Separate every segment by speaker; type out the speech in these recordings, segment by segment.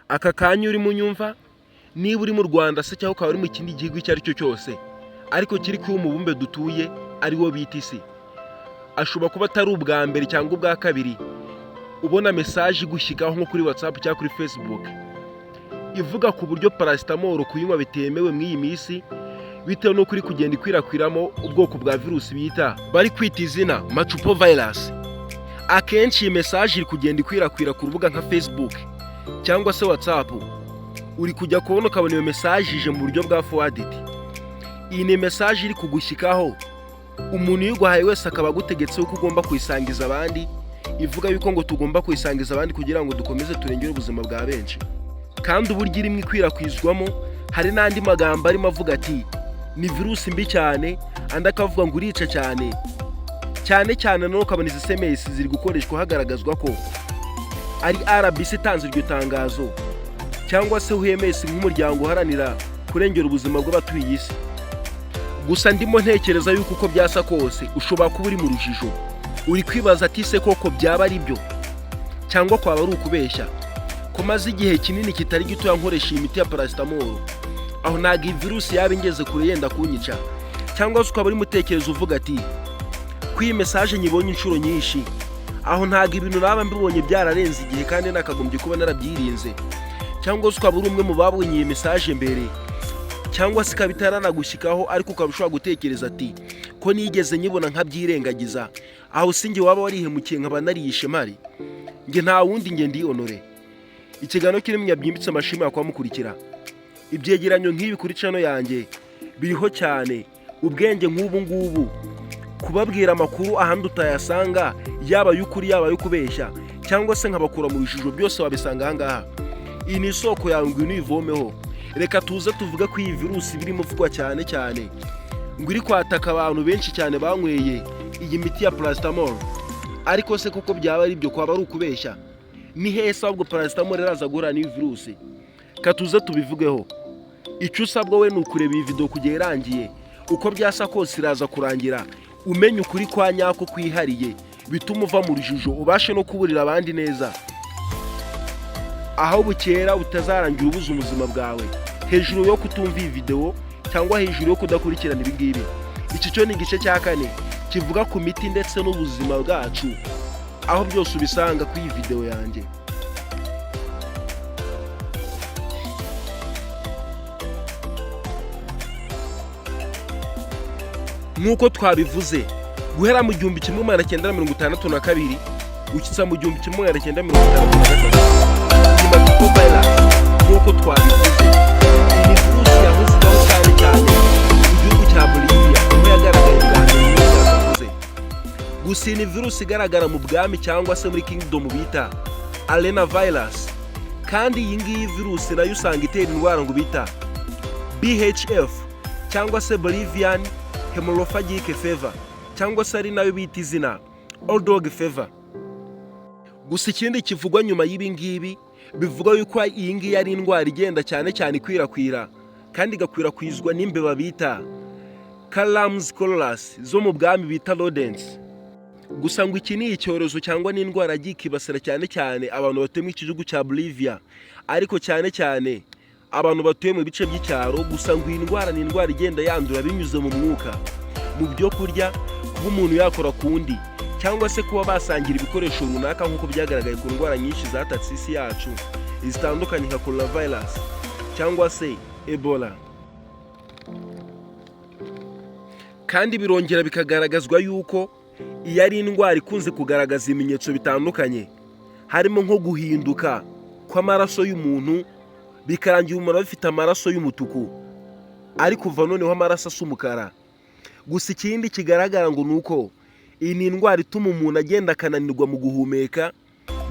Speaker 1: Aka kanya urimo unyumva, niba uri mu Rwanda se cyangwa ukaba uri mu kindi gihugu icyo ari cyo cyose ariko kiri kuri umubumbe dutuye ari wo bita isi, ashobora kuba atari ubwa mbere cyangwa ubwa kabiri ubona message igushyikaho nko kuri WhatsApp cyangwa kuri Facebook ivuga ku buryo paracetamol kuyinywa bitemewe muri iyi minsi, bitewe n'uko iri kugenda ikwirakwiramo ubwoko bwa virusi bita bari kwita izina Machupo virus. Akenshi iyi message iri kugenda ikwirakwira ku rubuga nka Facebook cyangwa se WhatsApp. Uri kujya kubona ukabona iyo message ije mu buryo bwa forwarded. Iyi ni message iri kugushyikaho, umuntu uyiguhaye wese akaba agutegetse yuko ugomba kuyisangiza abandi, ivuga yuko ngo tugomba kuyisangiza abandi kugira ngo dukomeze turengere ubuzima bwa benshi. Kandi uburyo irimo ikwirakwizwamo, hari n'andi magambo arimo avuga ati ni virusi mbi cyane, andi akavuga ngo urica cyane cyane cyane. Nanone ukabona izi SMS ziri gukoreshwa hagaragazwa ko ari RBC itanze iryo tangazo, cyangwa se OMS nk'umuryango uharanira kurengera ubuzima bw'abatuye isi. Gusa ndimo ntekereza yuko uko byasa kose ushobora kuba uri mu rujijo, uri kwibaza ati se koko byaba ari byo cyangwa kwaba ari ukubeshya, ko maze igihe kinini kitari gitoya nkoresha iyi miti ya paracetamol, aho ntabwo iyi virusi yaba ingeze kure yenda kunyica? Cyangwa se ukaba urimo utekereza uvuga ati ko iyi message nyibonye inshuro nyinshi, aho ntabwo ibintu naba mbibonye byararenze igihe kandi nakagombye kuba narabyirinze? Cyangwa se ukaba uri umwe mu babonye iyi message mbere, cyangwa se ikaba itaranagushyikaho, ariko ukaba ushobora gutekereza ati ko nigeze nyibona nkabyirengagiza, aho si njye waba warihemukiye nkaba nariyishe mpari? Njye nta wundi, njye ndi Honore. Ikiganiro kirimo byimbitse amashimwe yakuba ibyegeranyo nk'ibi kuri channel yanjye biriho cyane ubwenge nk'ubu ngubu, kubabwira amakuru ahandi utayasanga, yaba ay'ukuri, yaba ayo kubeshya, cyangwa se nkabakura mu bijisho, byose wabisanga aha ngaha. Iyi ni isoko yawe, ngwino uyivomeho. Reka tuze tuvuge ko iyi virusi birimo ivugwa cyane cyane ngo iri kwataka abantu benshi cyane banyweye iyi miti ya paracetamol. Ariko se koko byaba ari byo, kwaba ari ukubeshya? Ni hehe ahubwo paracetamol iraza guhura n'iyi virusi? Katuze tubivugeho. Icyo usabwa we ni ukureba iyi video kugera irangiye. Uko byasa kose iraza kurangira umenya ukuri kwa nyako kwihariye, bituma uva mu rujijo, ubashe no kuburira abandi neza, aho bukera utazarangira ubuze ubuzima bwawe hejuru yo kutumva iyi video cyangwa hejuru yo kudakurikirana ibi ngibi. Iki cyo ni igice cya kane kivuga ku miti ndetse n'ubuzima bwacu, aho byose ubisanga kuri iyi video yanjye. Nk'uko twabivuze, guhera mu 1962 gushyitsa mu 1963, iyi Machupo virus, nk'uko twabivuze, iyi virusi yahoze ibaho cyane cyane mu gihugu cya Bolivia, aho yagaragaye bwa mbere nk'uko twabivuze. Gusa iyi ni virusi igaragara mu bwami cyangwa se muri kingdom bita Arena virus, kandi iyi ngiyi virusi nayo usanga itera indwara ngo bita BHF cyangwa se Bolivian Hemorrhagic Fever, cyangwa se ari nayo bita izina Old Dog Fever. Gusa ikindi kivugwa nyuma y'ibi ngibi, bivuga yuko iyi ngiyi ari indwara igenda cyane cyane ikwirakwira kandi igakwirakwizwa n'imbeba bita Calams colorus zo mu bwami bita rodents. Gusa ngo iki ni icyorezo cyangwa n'indwara yagiye ikibasira cyane cyane abantu batuye muri iki gihugu cya Bolivia, ariko cyane cyane abantu batuye mu bice by'icyaro. Gusa ngo iyi ndwara ni indwara igenda yandura binyuze mu mwuka, mu byo kurya, kuba umuntu yakora ku wundi, cyangwa se kuba basangira ibikoresho runaka, nk'uko byagaragaye ku ndwara nyinshi zatatse isi yacu zitandukanye nka coronavirus cyangwa se Ebola. Kandi birongera bikagaragazwa yuko iyi ari indwara ikunze kugaragaza ibimenyetso bitandukanye, harimo nko guhinduka kw'amaraso y'umuntu, bikarangira umuntu afite amaraso y'umutuku ariko kuva noneho amaraso asa umukara. Gusa ikindi kigaragara ngo ni uko iyi ni indwara ituma umuntu agenda akananirwa mu guhumeka,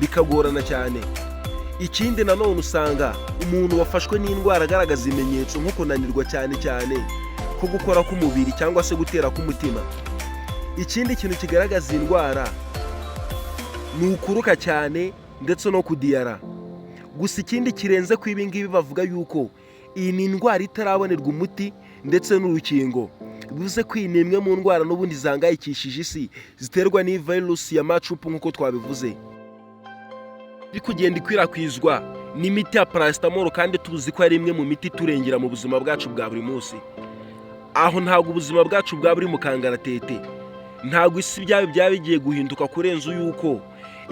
Speaker 1: bikagorana cyane. Ikindi nanone, usanga umuntu wafashwe n'indwara agaragaza ibimenyetso nko kunanirwa cyane cyane ko gukora k'umubiri cyangwa se gutera k'umutima. Ikindi kintu kigaragaza iyi ndwara ni ukuruka cyane ndetse no kudiyara. Gusa ikindi kirenze ku ibi ngibi, bavuga yuko iyi ni indwara itarabonerwa umuti ndetse n'urukingo. Bivuze ko iyi ni imwe mu ndwara n'ubundi zihangayikishije isi, ziterwa n'iyi virusi ya Machupo nk'uko twabivuze. Iri kugenda ikwirakwizwa n'imiti ya paracetamol, kandi tuzi ko ari imwe mu miti iturengera mu buzima bwacu bwa buri munsi. Aho ntabwo ubuzima bwacu bwaba buri mu kangaratete, ntabwo isi byaba bigiye guhinduka kurenza yuko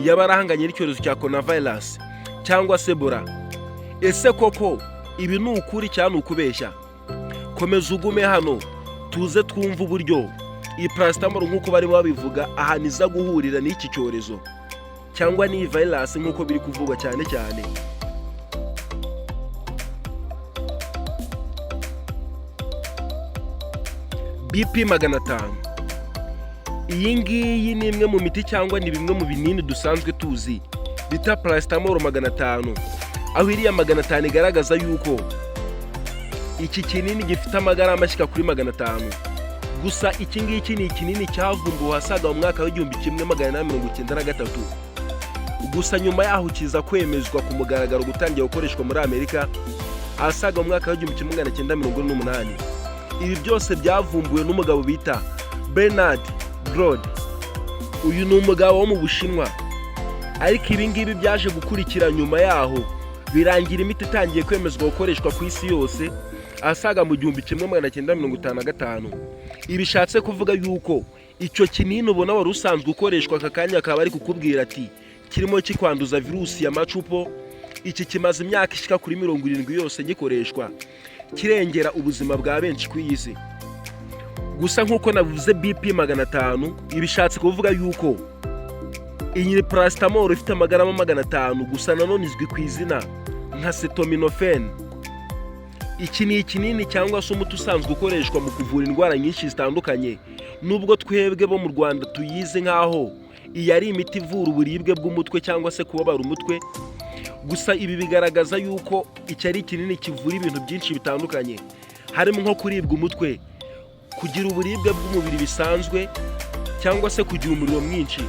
Speaker 1: yaba arahanganye n'icyorezo cya coronavirus cyangwa se Ebola. Ese koko ibi ni ukuri cyangwa ni ukubeshya? Komeza ugume hano, tuze twumve uburyo iyi paracetamol, nk'uko barimo babivuga, ahantu iza guhurira n'iki cyorezo cyangwa n'iyi virus nk'uko biri kuvugwa cyane cyane. BP 500, iyi ngiyi ni imwe mu miti cyangwa ni bimwe mu binini dusanzwe tuzi bita paracetamol 500, aho iriya 500 igaragaza yuko iki kinini gifite amagarama ashyika kuri 500. Gusa iki ngiki ni ikinini cyavumbuwe ahasaga mu mwaka w'1993. Gusa nyuma yaho kiza kwemezwa ku mugaragaro gutangira gukoreshwa muri Amerika ahasaga mu mwaka w'1948. Ibi byose byavumbuwe n'umugabo bita Bernard Broad. Uyu ni umugabo wo mu Bushinwa, ariko ibi ngibi byaje gukurikira nyuma yaho birangira imiti itangiye kwemezwa gukoreshwa ku isi yose ahasaga mu 1955. Ibi bishatse kuvuga yuko icyo kinini ubona wari usanzwe ukoreshwa aka kanya akaba ari kukubwira ati kirimo kikwanduza virusi ya macupo, iki kimaze imyaka ishyika kuri 70 yose gikoreshwa, kirengera ubuzima bwa benshi ku iyi si. Gusa nk'uko navuze BP 500, ibishatse kuvuga yuko iyi paracetamol ifite amagarama 500, gusa nanone izwi ku izina nka acetaminophen. Iki ni ikinini cyangwa se umuti usanzwe ukoreshwa mu kuvura indwara nyinshi zitandukanye, nubwo twebwe bo mu Rwanda tuyizi nk'aho iyi ari imiti ivura uburibwe bw'umutwe cyangwa se kubabara umutwe. Gusa ibi bigaragaza yuko iki ari ikinini kivura ibintu byinshi bitandukanye, harimo nko kuribwa umutwe, kugira uburibwe bw'umubiri bisanzwe cyangwa se kugira umuriro mwinshi,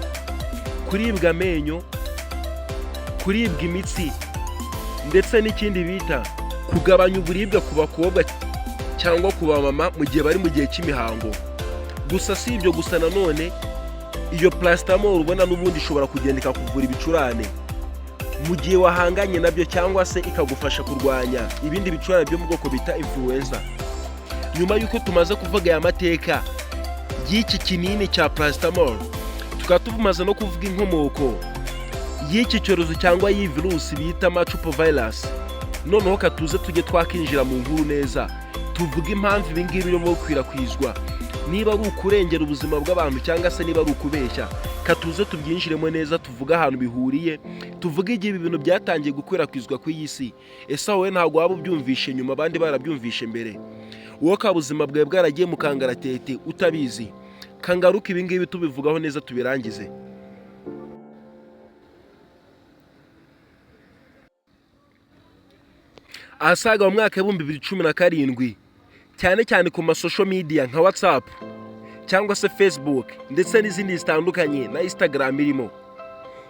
Speaker 1: kuribwa amenyo, kuribwa imitsi, ndetse n'ikindi bita kugabanya uburibwe ku bakobwa cyangwa ku bamama mu gihe bari mu gihe cy'imihango. Gusa si ibyo gusa, nanone iyo paracetamol ubona n'ubundi ishobora kugenda ikakuvura ibicurane mu gihe wahanganye nabyo, cyangwa se ikagufasha kurwanya ibindi bicurane byo mu bwoko bita influenza. Nyuma y'uko tumaze kuvuga aya mateka y'iki kinini cya paracetamol, tukaba tumaze no kuvuga inkomoko y'iki cyorezo cyangwa y'iyi virusi bita machupo virus, noneho katuze tujye twakinjira mu nkuru neza, tuvuge impamvu ibi ngibi birimo gukwirakwizwa, niba ari ukurengera ubuzima bw'abantu cyangwa se niba ari ukubeshya. Katuze tubyinjiremo neza, tuvuge ahantu bihuriye, tuvuge igihe ibi bintu byatangiye gukwirakwizwa ku iyi si. Ese wowe ntabwo waba ubyumvishe nyuma, abandi barabyumvishe mbere, wowe ka buzima bwawe bwaragiye mu kangaratete utabizi? Kangaruka ibi ngibi tubivugaho neza tubirangize. Ahasaga mu mwaka w'2017, cyane cyane ku ma social media nka WhatsApp cyangwa se Facebook ndetse n'izindi zitandukanye na Instagram irimo,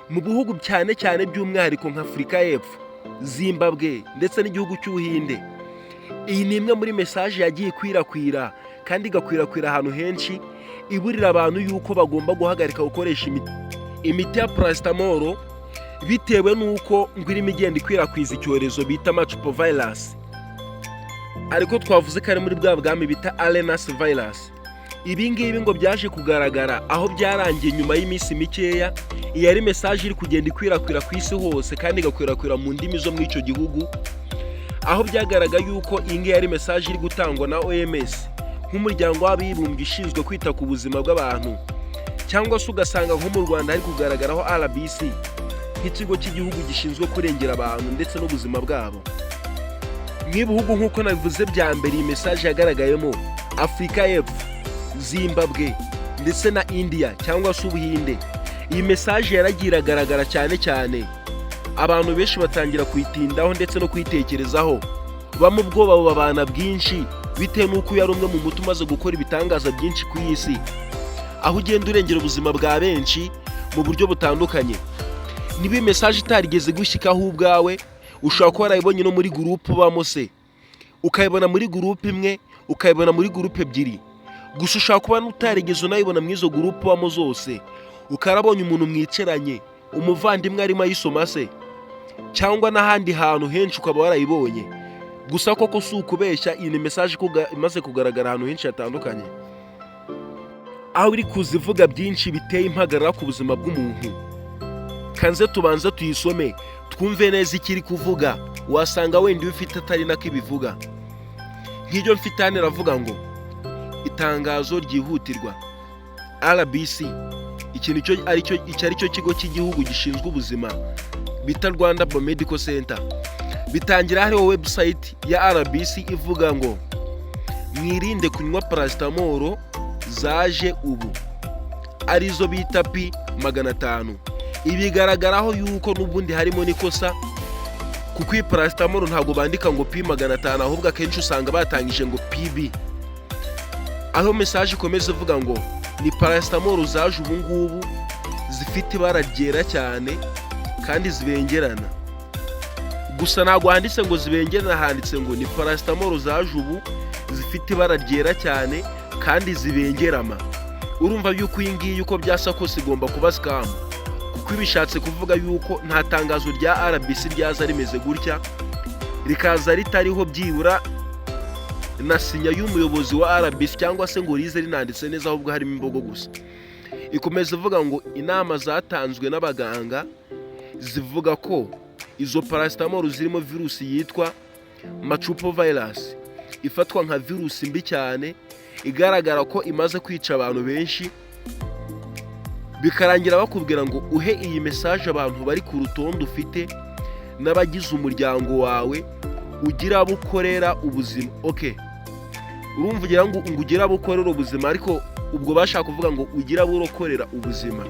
Speaker 1: mu bihugu cyane cyane by'umwihariko nka Afurika y'Epfo, Zimbabwe ndetse n'igihugu cy'Ubuhinde, iyi ni imwe muri message yagiye ikwirakwira kandi igakwirakwira ahantu henshi, iburira abantu yuko bagomba guhagarika gukoresha imiti ya paracetamol bitewe n'uko ngo irimo igenda ikwirakwiza icyorezo bita machupo virus, ariko twavuze ko ari muri bwa bwami bita Arenas virus. Ibi ngibi ngo byaje kugaragara aho byarangiye nyuma y'iminsi mikeya. Iyi ari message iri kugenda ikwirakwira ku isi hose kandi igakwirakwira mu ndimi zo muri icyo gihugu, aho byagaragaye yuko iyi ngiyi ari message iri gutangwa na OMS nk'umuryango w'abibumbye ushinzwe kwita ku buzima bw'abantu, cyangwa se ugasanga nko mu Rwanda hari kugaragaraho RBC nk'ikigo cy'igihugu gishinzwe kurengera abantu ndetse n'ubuzima bwabo. Nk'ibihugu nk'uko nabivuze bya mbere iyi message yagaragayemo, Afurika y'Epfo, Zimbabwe ndetse na India cyangwa se Ubuhinde, iyi message yaragiye iragaragara cyane cyane, abantu benshi batangira kuyitindaho ndetse no kuyitekerezaho, bamwe ubwoba bubabana bwinshi bitewe n'uko uyu ari umwe mu muti umaze gukora ibitangaza byinshi ku isi, aho ugenda urengera ubuzima bwa benshi mu buryo butandukanye. Niba iyi message itarigeze gushyikaho ubwawe, ushobora kuba warayibonye no muri groupe ubamo se, ukayibona muri groupe imwe, ukayibona muri groupe ebyiri. Gusa ushobora kuba utarigeze unayibona muri izo groupe ubamo zose, ukarabonye umuntu mwicaranye, umuvandimwe arimo ayisoma se. cyangwa n'ahandi hantu henshi ukaba warayibonye. Gusa koko si ukubeshya, iyi ni message imaze kugaragara ahantu henshi hatandukanye, aho iri kuza ivuga byinshi biteye impagarara ku buzima bw'umuntu. Kanze tubanze tuyisome, twumve neza icyo iri kuvuga. Wasanga wenda iyo ufite atari nako ibivuga. Nk'ibyo mfite hano iravuga ngo: "Itangazo ryihutirwa, RBC", iki nicyo aricyo, iki ari cyo kigo cy'igihugu gishinzwe ubuzima bita Rwanda Biomedical Center. Bitangira hariho website ya RBC ivuga ngo: "Mwirinde kunywa paracetamol zaje ubu, arizo bita P 500." Ibigaragaraho yuko n'ubundi harimo n'ikosa, kuko iyi paracetamol ntabwo bandika ngo P 500, ahubwo akenshi usanga batangije ngo PB. Aho message ikomeza ivuga ngo ni paracetamol zaje ubu ngubu zifite ibara ryera cyane kandi zibengerana. Gusa ntabwo handitse ngo zibengerana, handitse ngo ni paracetamol zaje ubu zifite ibara ryera cyane kandi zibengerana. Urumva yuko iyi ngiyi, uko byasa kose, igomba kuba scam, kuko ibishatse kuvuga yuko nta tangazo rya RBC ryaza rimeze gutya, rikaza ritariho byibura na sinya y'umuyobozi wa RBC, cyangwa se ngo rize rinanditse neza, ahubwo harimo imbogo gusa. Ikomeza ivuga ngo inama zatanzwe n'abaganga zivuga ko izo paracetamol zirimo virusi yitwa Machupo virus, ifatwa nka virusi mbi cyane, igaragara ko imaze kwica abantu benshi. Bikarangira bakubwira ngo uhe iyi message abantu bari ku rutonde ufite n'abagize umuryango wawe, ugira abo ukorera ubuzima. Okay, urumva ugira ngo ugire abo ukorera ubuzima, ariko ubwo bashaka kuvuga ngo ugire abo urokorera ubuzima.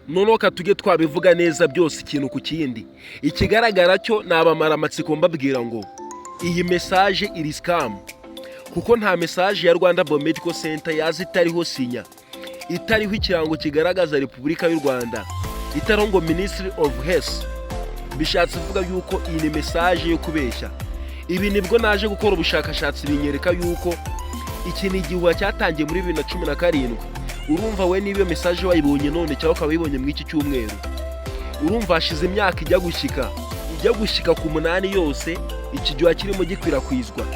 Speaker 1: Noneho ka tujye twabivuga neza byose, ikintu ku kindi. Ikigaragara cyo ni abamara amatsiko, mbabwira ngo iyi message iri scam, kuko nta message ya Rwanda Biomedical Center yaza itariho sinya, itariho ikirango kigaragaza Repubulika y'u Rwanda, itariho ngo Ministry of Health. Bishatse kuvuga yuko iyi ni message yo kubeshya. Ibi nibwo naje gukora ubushakashatsi, binyereka yuko iki ni igihuha cyatangiye muri 2017. Urumva we, niba iyo message wayibonye none cyangwa ukaba wayibonye muri iki cyumweru, urumva hashize imyaka ijya gushyika ku 8 yose iki gihuha kirimo gikwirakwizwa.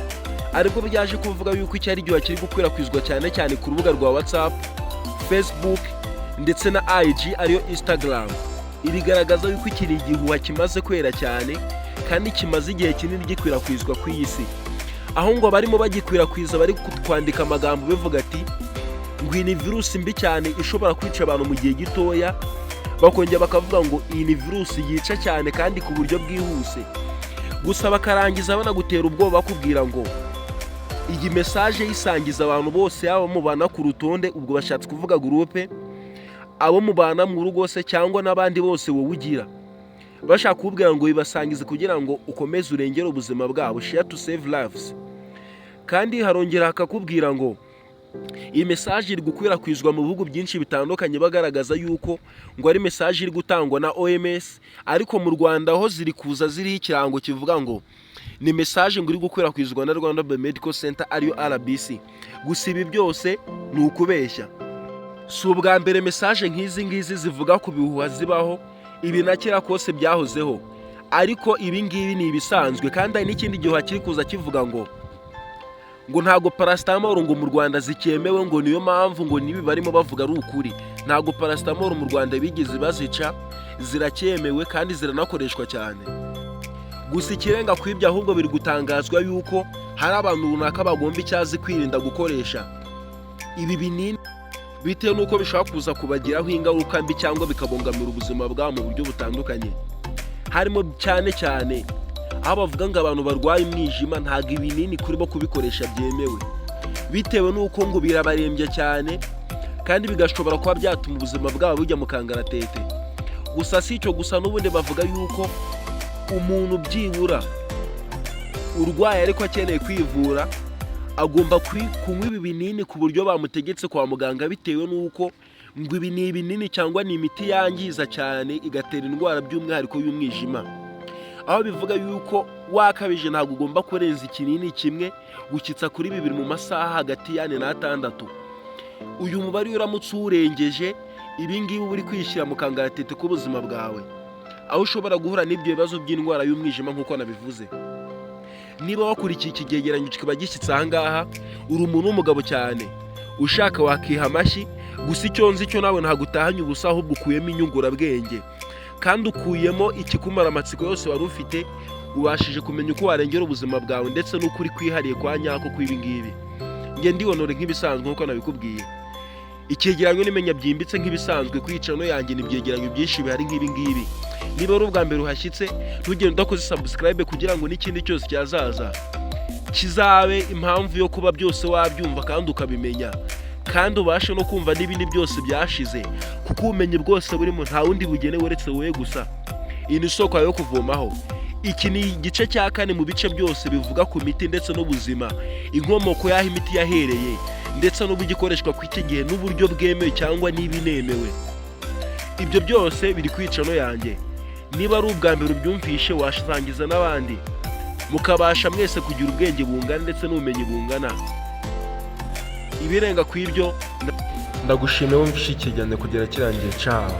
Speaker 1: Aribwo byaje kuvuga yuko iki ari igihuha kiri gukwirakwizwa cyane cyane ku rubuga rwa WhatsApp, Facebook ndetse na IG, ariyo Instagram. Ibigaragaza yuko iki ni igihuha kimaze kwera cyane kandi kimaze igihe kinini gikwirakwizwa ku iyi si, aho ngo barimo bagikwirakwiza bari kwandika amagambo bivuga ati ngo iyi ni virusi mbi cyane ishobora kwica abantu mu gihe gitoya. Bakongera bakavuga ngo iyi ni virusi yica cyane kandi ku buryo bwihuse. Gusa bakarangiza banagutera ubwoba, bakubwira ngo iyi message yisangiza abantu bose, yaba mubana ku rutonde, ubwo bashatse kuvuga groupe, abo mubana mu rugo se, cyangwa n'abandi bose wowe ugira. Bashaka kukubwira ngo bibasangize kugira ngo ukomeze urengere ubuzima bwabo, share to save lives. Kandi harongera hakakubwira ngo iyi message iri gukwirakwizwa mu bihugu byinshi bitandukanye, bagaragaza yuko ngo ari message iri gutangwa na OMS, ariko mu Rwanda ho ziri kuza ziriho ikirango kivuga ngo ni message ngo iri gukwirakwizwa na Rwanda Biomedical Center, ariyo RBC. Gusa ibi byose ni ukubeshya. Si ubwa mbere message nk'izi ngizi zivuga ku bihuha zibaho. Ibi na kera kose byahozeho, ariko ibi ngibi ni ibisanzwe. Kandi hari n'ikindi gihuha kiri kuza kivuga ngo ntabwo paracetamol ngo mu Rwanda zikemewe, ngo niyo mpamvu ngo nibi barimo bavuga ari ukuri. Ntabwo paracetamol mu Rwanda bigeze bazica, ziracyemewe kandi ziranakoreshwa cyane. Gusa ikirenga ku ibyo, ahubwo biri gutangazwa yuko hari abantu runaka bagomba icyazi kwirinda gukoresha ibi binini, bitewe n'uko bishobora kuza kubagiraho ingaruka mbi cyangwa bikabongamira ubuzima bwabo mu buryo butandukanye, harimo cyane cyane aho bavuga ngo abantu barwaye umwijima ntabwo ibinini kuri bo kubikoresha byemewe, bitewe n'uko ngo birabarembya cyane kandi bigashobora kuba byatuma ubuzima bwabo bujya mu kangaratete. Gusa si icyo gusa, n'ubundi bavuga yuko umuntu byibura urwaye ariko akeneye kwivura agomba kunywa ibi binini ku buryo bamutegetse kwa muganga, bitewe n'uko ngo ibi ni ibinini cyangwa ni imiti yangiza cyane, igatera indwara by'umwihariko y'umwijima, aho bivuga yuko wakabije ntabwo ugomba kurenza ikinini kimwe gushyitsa kuri bibiri mu masaha hagati y'ane n'atandatu. Uyu mubare iyo uramutse uwurengeje, Ibi ngibi uba uri kwishyira mu kangaratete k'ubuzima bwawe, aho ushobora guhura n'ibyo bibazo by'indwara y'umwijima nk'uko nabivuze. Niba wakurikiye iki cyegeranyo kikaba gishyitse aha ngaha, uri umuntu w'umugabo cyane. Ushaka wakiha amashyi. Gusa icyo nzi cyo, nawe ntabwo utahanye ubusa, ahubwo ukuyemo inyungurabwenge kandi ukuyemo ikikumara amatsiko yose wari ufite. Ubashije kumenya uko warengera ubuzima bwawe ndetse n'ukuri kwihariye kwa nyako kw'ibi ngibi. Njye ndibonore nk'ibisanzwe nk'uko nabikubwiye. Icyegeranyo n'imenya byimbitse nk'ibisanzwe kuri channel yanjye ni ibyegeranyo byinshi bihari nk'ibi ngibi. Niba ari ubwa mbere uhashyitse, ntugende udakoze subscribe, kugira ngo n'ikindi cyose cyazaza kizabe impamvu yo kuba byose wabyumva kandi ukabimenya, kandi ubashe no kumva n'ibindi byose byashize, kuko ubumenyi bwose burimo nta wundi bugenewe uretse wowe gusa. Iyi ni isoko yawe yo kuvomaho. Iki ni igice cya kane mu bice byose bivuga ku miti ndetse n'ubuzima, inkomoko y'aho imiti yahereye ndetse n'uburyo ikoreshwa ku iki gihe, n'uburyo bwemewe cyangwa niba inemewe. Ibyo byose biri kuri channel yanjye. Niba ari ubwa mbere ubyumvishe, wasangiza n'abandi, mukabasha mwese kugira ubwenge bungana ndetse n'ubumenyi bungana. Ibirenga ku ibyo, ndagushimiye wumvishe ikiganiro kugera kirangiye. Caho.